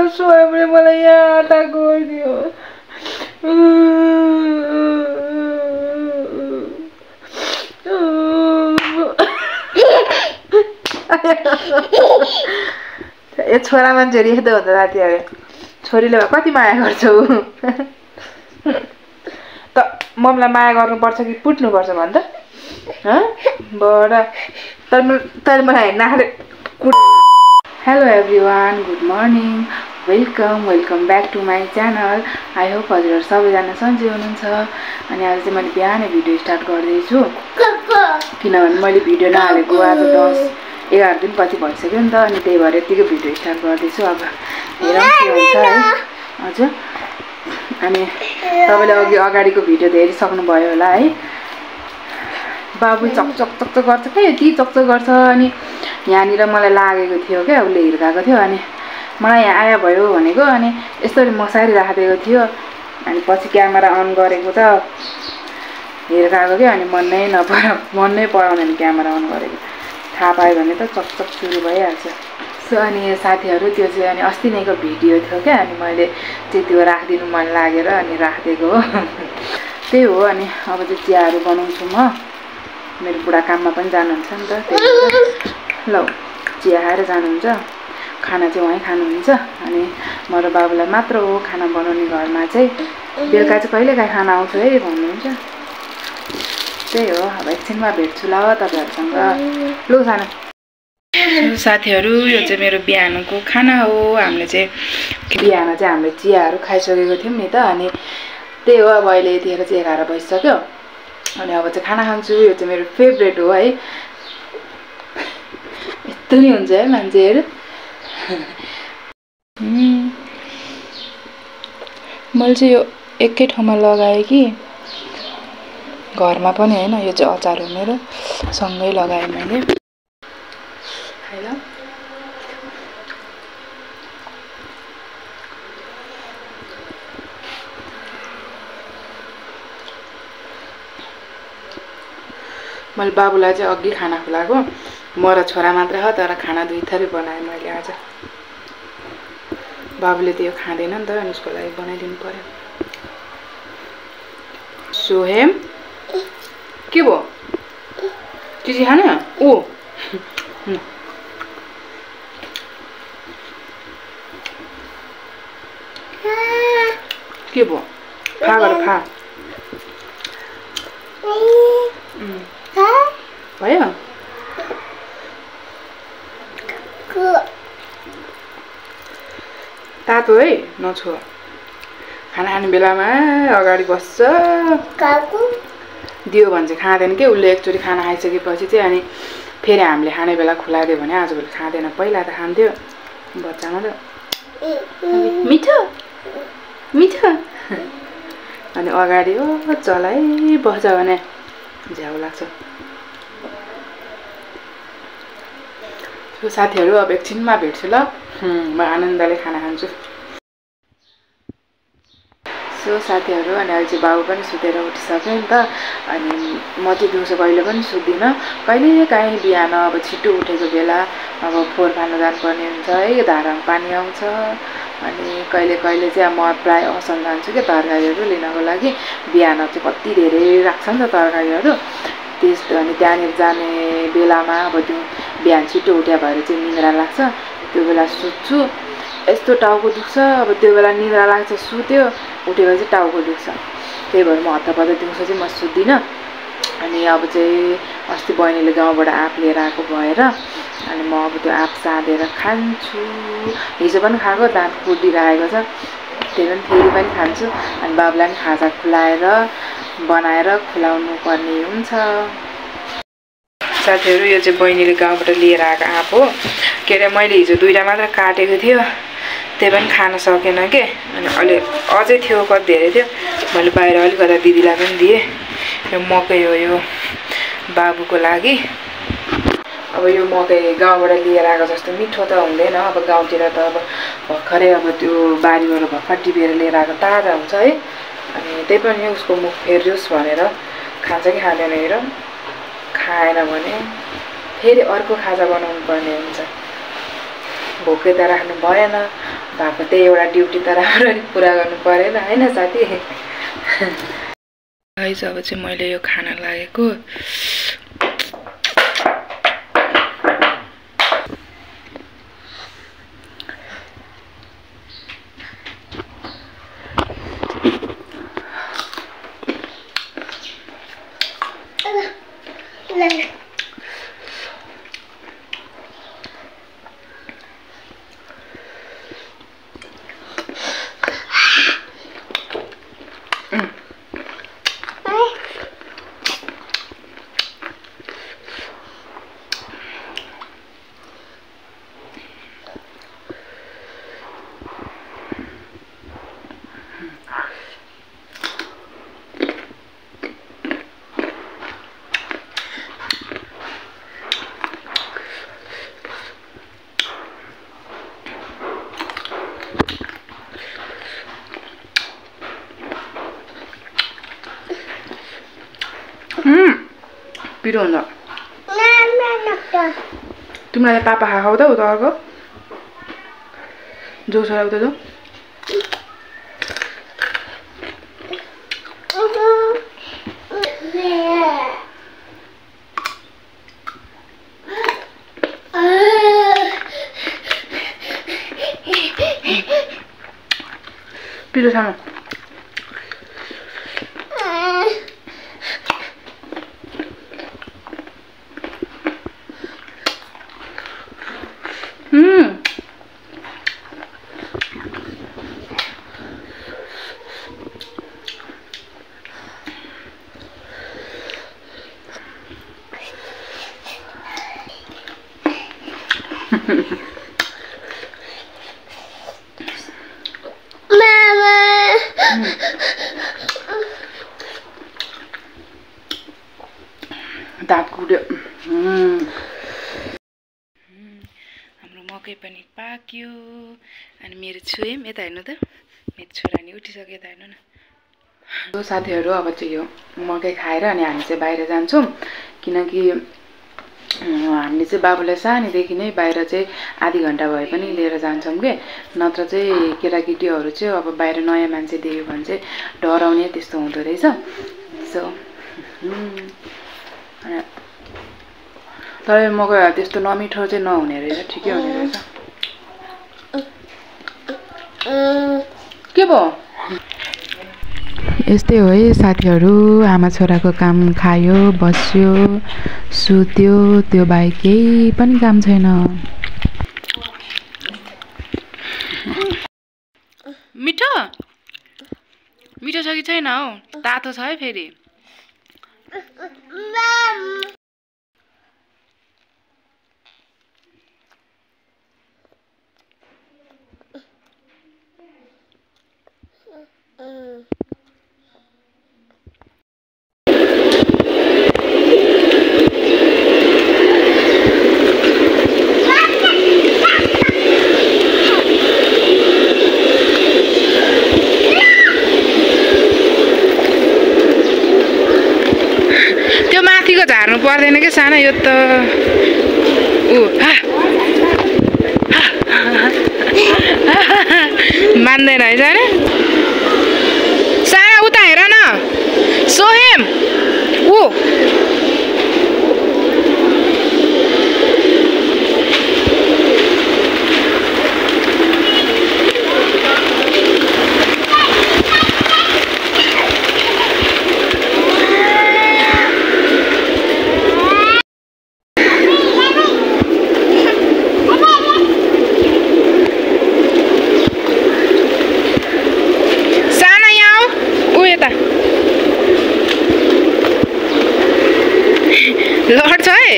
स्वयंले मलाई यहाँ आटा गरिदियो। यो छोरा मान्छेहरू यस्तो हुन्छ साथीहरू। छोरीले कति माया गर्छौ त मम्मीलाई माया गर्नुपर्छ कि पुट्नुपर्छ भन् त बडा तर मलाई नाले। Hello everyone, good morning, welcome back to my channel. I hope हजुरहरू सबैजना सन्चै हुनुहुन्छ। अनि आज चाहिँ मैले बिहानै भिडियो स्टार्ट गर्दैछु किनभने मैले भिडियो नहालेको आज 10-11 दिन पछि भइसक्यो नि त। अनि त्यही भएर यतिकै भिडियो स्टार्ट गर्दैछु। अब हेरौँ के हुन्छ है। हजुर, अनि तपाईँले अगाडिको भिडियो त हेरिसक्नुभयो होला है। बाबु चकचक गर्छ क्या, यति चकचक गर्छ। अनि यहाँनिर मलाई लागेको थियो क्या, उसले हिर्काएको थियो। अनि मलाई यहाँ आया भयो भनेको, अनि यसरी मसारी राखिदिएको थियो। अनि पछि क्यामेरा अन गरेको त हिर्काएको क्या। अनि मनै पराउँदैन क्यामेरा अन गरेको। थाहा पायो भने त चकचक सुरु भइहाल्छ। सो अनि साथीहरू त्यो चाहिँ अनि अस्ति नैको भिडियो थियो क्या। अनि मैले चाहिँ त्यो राखिदिनु मन लागेर अनि राखिदिएको हो। त्यही हो। अनि अब चाहिँ चियाहरू बनाउँछु म। मेरो बुढा काममा पनि जानुहुन्छ नि त, त्यही ल चिया खाएर जानुहुन्छ। खाना चाहिँ उहीँ खानुहुन्छ। अनि म र बाबुलाई मात्र हो खाना बनाउने घरमा चाहिँ। बेलुका चाहिँ कहिलेकाहीँ खाना आउँछु है भन्नुहुन्छ। त्यही हो। अब एकछिनमा भेट्छु ल तपाईँहरूसँग। लु सानो साथीहरू, यो चाहिँ मेरो बिहानको खाना हो। हामीले चाहिँ बिहान चाहिँ हामीले चियाहरू खाइसकेको थियौँ नि त। अनि त्यही हो। अब अहिले यतिखेर चाहिँ 11 बजिसक्यो। अनि अब चाहिँ खाना खान्छु। यो चाहिँ मेरो फेभरेट हो है। यस्तो नि हुन्छ है मान्छेहरू। मैले चाहिँ यो एकै ठाउँमा लगाएँ कि घरमा पनि होइन। यो चाहिँ अचार हो मेरो, सँगै लगाएँ मैले। खाइल मैले बाबुलाई चाहिँ अघि खाना खुलाएको। म र छोरा मात्र हो, तर खाना 2 थरी बनाएँ मैले आज। बाबुले त्यो खाँदैन नि त, अनि उसको लागि बनाइदिनु पर्यो। सोहेम के भयो? चिजी खाने ओ के भयो? खा गर खा। भयो तातो है, नछो। खाना खाने बेलामा अगाडि बस्छ, दियो भने चाहिँ खाँदैन कि। उसले एकचोटि खाना खाइसकेपछि चाहिँ अनि फेरि हामीले खाने बेला खुलाइदियो भने आजभोलि खाँदैन। पहिला त खान्थ्यो बच्चामा त। मिठो मिठो। अनि अगाडि हो चलाइबस्छ भने झ्याउ लाग्छ। साथीहरू अब एकछिनमा भेट्छु ल। म आनन्दले खाना खान्छु। सो साथीहरू, अनि अहिले चाहिँ बाबु पनि सुतेर उठिसक्यो नि त। अनि म चाहिँ दिउँसो कहिले पनि सुत्दिनँ। कहिलेकाहीँ बिहान अब छिटो उठेको बेला अब फोहोर फाल्न जानुपर्ने हुन्छ है, धारामा पानी आउँछ। अनि कहिले चाहिँ म प्राय असन जान्छु क्या तरकारीहरू लिनको लागि। बिहान चाहिँ कति धेरै राख्छ नि त तरकारीहरू। त्यस्तो अनि त्यहाँनिर जाने बेलामा अब त्यो बिहान छिटो उठ्या भएर चाहिँ निद्रा लाग्छ। त्यो बेला सुत्छु, यस्तो टाउको दुख्छ। अब त्यो बेला निद्रा लाग्छ, सुत्यो, उठेपछि टाउको दुख्छ। त्यही भएर म हत्तपत्त दिउँसो चाहिँ म सुत्दिनँ। अनि अब चाहिँ अस्ति बहिनीले गाउँबाट आँप लिएर आएको भएर अनि म अब त्यो आँप साँधेर खान्छु। हिजो पनि खाएको, दाँत फुटिरहेको छ, त्यही पनि फेरि पनि खान्छु। अनि बाबुलाई पनि खाजा खुलाएर बनाएर खुलाउनु पर्ने हुन्छ। साथीहरू, यो चाहिँ बहिनीले गाउँबाट लिएर आएको आँप हो। के अरे मैले हिजो 2टा मात्र काटेको थियो, त्यही पनि खान सकेन के। अनि अहिले अझै थियो, कति धेरै थियो। मैले बाहिर अलिकता दिदीलाई पनि दिएँ। यो मकै हो, यो बाबुको लागि। अब यो मकै गाउँबाट लिएर आएको जस्तो मिठो त हुँदैन। अब गाउँतिर त अब भर्खरै अब त्यो बारीबाट भर्खर टिपेर लिएर आएको ताजा हुन्छ है। अनि त्यही पनि उसको मुख फेरियोस् भनेर खान्छ कि खाँदैन हेरौँ। खाएन भने फेरि अर्को खाजा बनाउनु पर्ने हुन्छ। भोकै त राख्नु भएन। भएको त्यही एउटा ड्युटी त राम्ररी पुरा गर्नु परेन हैन साथी। गाइस अब चाहिँ मैले यो खाना लागेको पिरो हुन्छ। तिमीलाई पापा खाऊ त उता अर्को जो छ उता जो। पिरो सानो दाँत कुट्यो। हाम्रो मकै पनि पाक्यो अनि मेरो छोएम यता हेर्नु त मेरो छोरा नि उठिसक्यो यता हेर्नु न। यो साथीहरू अब चाहिँ यो मकै खाएर अनि हामी चाहिँ बाहिर जान्छौँ किनकि हामीले चाहिँ बाबुलाई सानैदेखि नै बाहिर चाहिँ आधी घन्टा भए पनि लिएर जान्छौँ के नत्र चाहिँ केटाकेटीहरू चाहिँ अब बाहिर नयाँ मान्छे देख्यो भने चाहिँ डराउने त्यस्तो हुँदो रहेछ। सो तर मकै त्यस्तो नमिठो चाहिँ नहुने रहेछ ठिकै हुने रहेछ। के भयो यस्तै हो है साथीहरू आमा छोराको काम खायो बस्यो सुत्यो त्यो बाहेक केही पनि काम छैन। मिठो मिठो छ कि छैन हौ तातो छ है फेरि। झार्नु पर्दैन के सानो यो त मान्दैन है सानो सानो उता हेर न सोहेम लड्छ है।